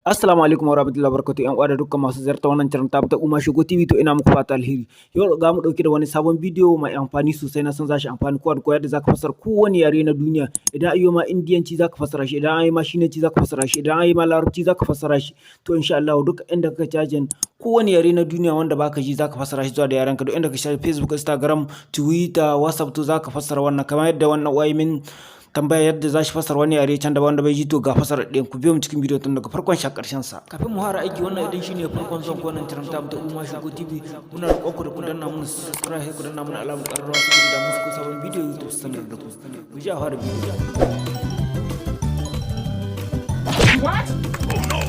Assalamu alaikum warahmatullahi wabarakatuh, ƴan uwa da dukkan masu ziyartar wannan channel ta ta Umar Shigo TV. To, ina muku fata alheri. Yau ga mu dauke da wani sabon bidiyo mai amfani sosai. Na san za shi amfani kowa da kowa, yadda zaka fassara kowane yare na duniya. Idan ayi ma Indiyanci, zaka fassara shi. Idan ayi ma Shinanci, zaka fassara shi. Idan ayi ma Larabci, zaka fassara shi. To, insha Allah duk inda kaka cajin kowane yare na duniya wanda baka ji, zaka fassara shi zuwa da yarenka. Duk inda ka shafi Facebook, Instagram, Twitter, WhatsApp, to zaka fassara wannan, kamar yadda wannan uwa min tambaya yadda za shi fassara wani yare can da wanda bai ji. To, ga fassara ɗin, ku biyo mu cikin bidiyo tun daga farkon shi ƙarshen sa. Kafin mu fara aiki wannan, idan shine farkon zuwan ku wannan channel ta ta Umar Shigo TV, muna roƙon ku da ku danna mana subscribe, ku danna mana alamar ƙararrawa, saboda da musu sabon bidiyo YouTube sanar da ku. Ku ji a fara bidiyo. What? Oh no!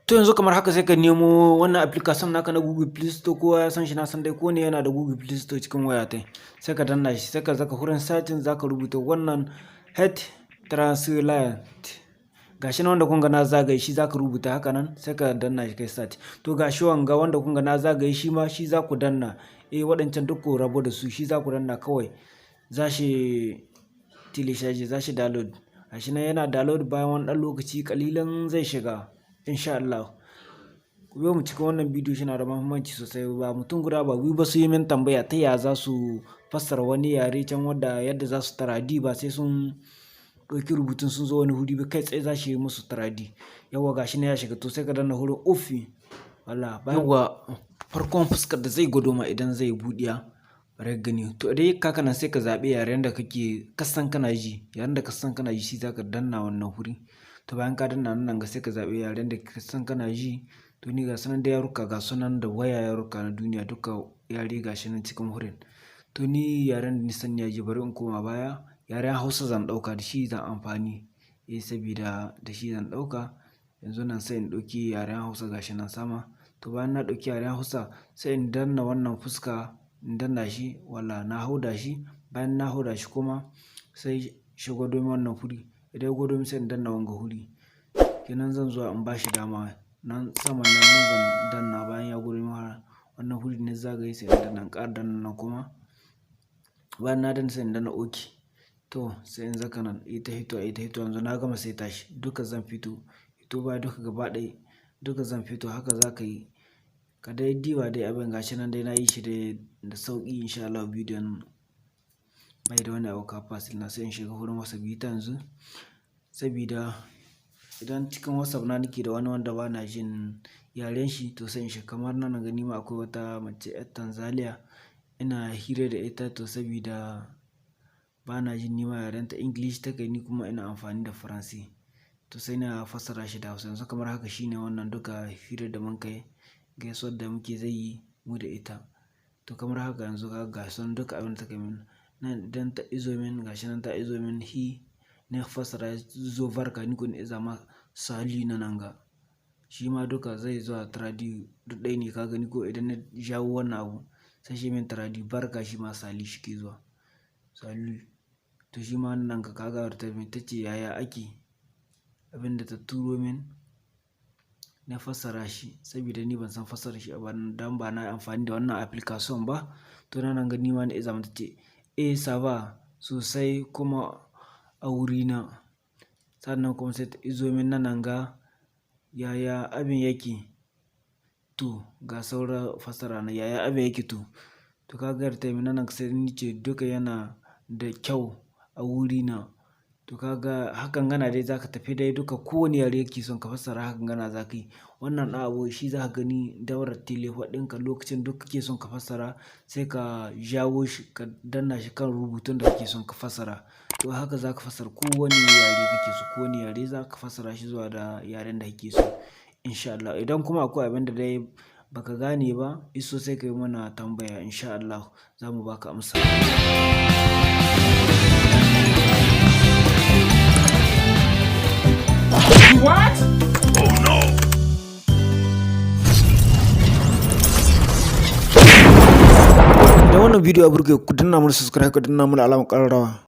To, yanzu kamar haka, sai ka nemo wannan application naka na Google Play Store. Kowa ya san shi, na san dai ko ne yana da Google Play Store cikin waya tai. Sai ka danna shi, sai ka zaka wurin searching, zaka rubuta wannan Head Translate. Gashi nan wanda kun ga na zagaye shi, zaka rubuta haka nan, sai ka danna shi kai search. To, gashi wanga wanda kun ga na zagaye shi ma, shi za ku danna. Eh, waɗancan duk ku rabu da su, shi za ku danna kawai. Za shi télécharge, za shi download. Gashi nan yana download, bayan wani ɗan lokaci kalilan zai shiga, insha Allah. Ku biyo mu cikin wannan bidiyo, shi na da muhimmanci sosai. Ba mutum guda ba biyu ba su yi min tambaya ta ya za su fassara wani yare can wanda yadda za su traduit, ba sai sun ɗauki rubutun sun zo wani wuri ba, kai tsaye za shi yi musu traduit. Yawwa, gashi nan ya shiga. To, sai ka danna wurin open. Wala yawwa, farkon fuskar da zai gwado ma idan zai buɗiya, bari gani. To, idan kaka nan, sai ka zaɓi yaren da kake kasan kana ji. Yaren da kasan kana ji, shi zaka danna wannan wuri. To, bayan ka danna nan ga, sai ka zaɓi yaren da ka san kana ji. To, ni ga sunan da yaruka, ga sunan da waya yaruka na duniya, duka yare ga shi nan cikin wurin. To, ni yaren da ni san ya ji, bari in koma baya, yaren Hausa zan ɗauka, da shi zan amfani. Eh, sabida da shi zan ɗauka. Yanzu nan sai in ɗauki yaren Hausa, ga shi nan sama. To, bayan na ɗauki yaren Hausa, sai in danna wannan fuska, in danna shi. Wala na hauda shi. Bayan na hauda shi kuma, sai shi gwado min wannan wuri. Idan ya gwado min, sai in danna wanga wuri. Kenan zan zuwa in bashi dama nan saman nan, nan zan danna. Bayan ya gwado min wannan wuri na zagaye, sai in danna, in ƙara danna nan kuma. Bayan na danna, sai in danna OK. To, sai in zaka nan, ita hito, ita hito. Yanzu na gama saita shi duka, zan fito hito ba duka gaba ɗaya, duka zan fito. Haka za ka yi, ka dai diba dai abin. Gashi nan dai na yi shi dai da sauƙi, insha Allah bidiyon bai da wani abu ka fasil na. Sai in shiga wurin WhatsApp ita yanzu, sabida idan cikin WhatsApp na nake da wani wanda ba na jin yaren shi, to sai in shiga. Kamar nan gani ma, akwai wata mace 'yar Tanzania ina hira da ita. To, sabida ba na jin nima yaren ta, English ta kai, ni kuma ina amfani da Faransi, to sai na fassara shi da Hausa. Yanzu kamar haka shine wannan duka hirar da mun kai, gaisuwar da muke zai yi mu da ita. To, kamar haka yanzu ka ga sun duka abin da ta kai min nan. Idan ta izo min, gashi nan ta izo min hi, na fassara zo barka, ni ko ni iza ma salut na nan ga. Shi ma duka zai zuwa traduit, duk ɗaya ne. Ka gani ko? Idan na jawo wannan abu, sai shi min traduit barka, shi ma salut shi ke zuwa, salut. To, shi ma nan ka kaga ta ta ce yaya ake. Abin da ta turo min na fassara shi, saboda ni ban san fassara shi ba dan ba na amfani da wannan application ba. To, nan ga ni ma na iza mata ce eh, ça va sosai kuma a wurina. Sannan kuma sai ta izo min nan ga yaya abin yake. To, ga saura fassara na yaya abin yake. To, ka ga ta min nan, sai ni ce duka yana da kyau a wurina. To, ka ga hakan gana dai zaka tafi dai duka kowane yare yake son ka fassara, hakan gana za ka yi. Wannan ɗan abu shi za ka gani daurar telefon ɗinka lokacin duk kake son ka fassara, sai ka jawo shi, ka danna shi kan rubutun da kake son ka fassara. To, haka za ka fassara kowane yare kake so. Kowane yare za ka fassara shi zuwa da yaren da kake so, insha Allah. Idan kuma akwai abin da dai baka gane ba iso, sai ka yi mana tambaya, insha Allah za mu baka amsa. What? Oh no! Idan wannan bidiyo ya burge ku, danna mana subscribe, ku danna mana alamar ƙararrawa.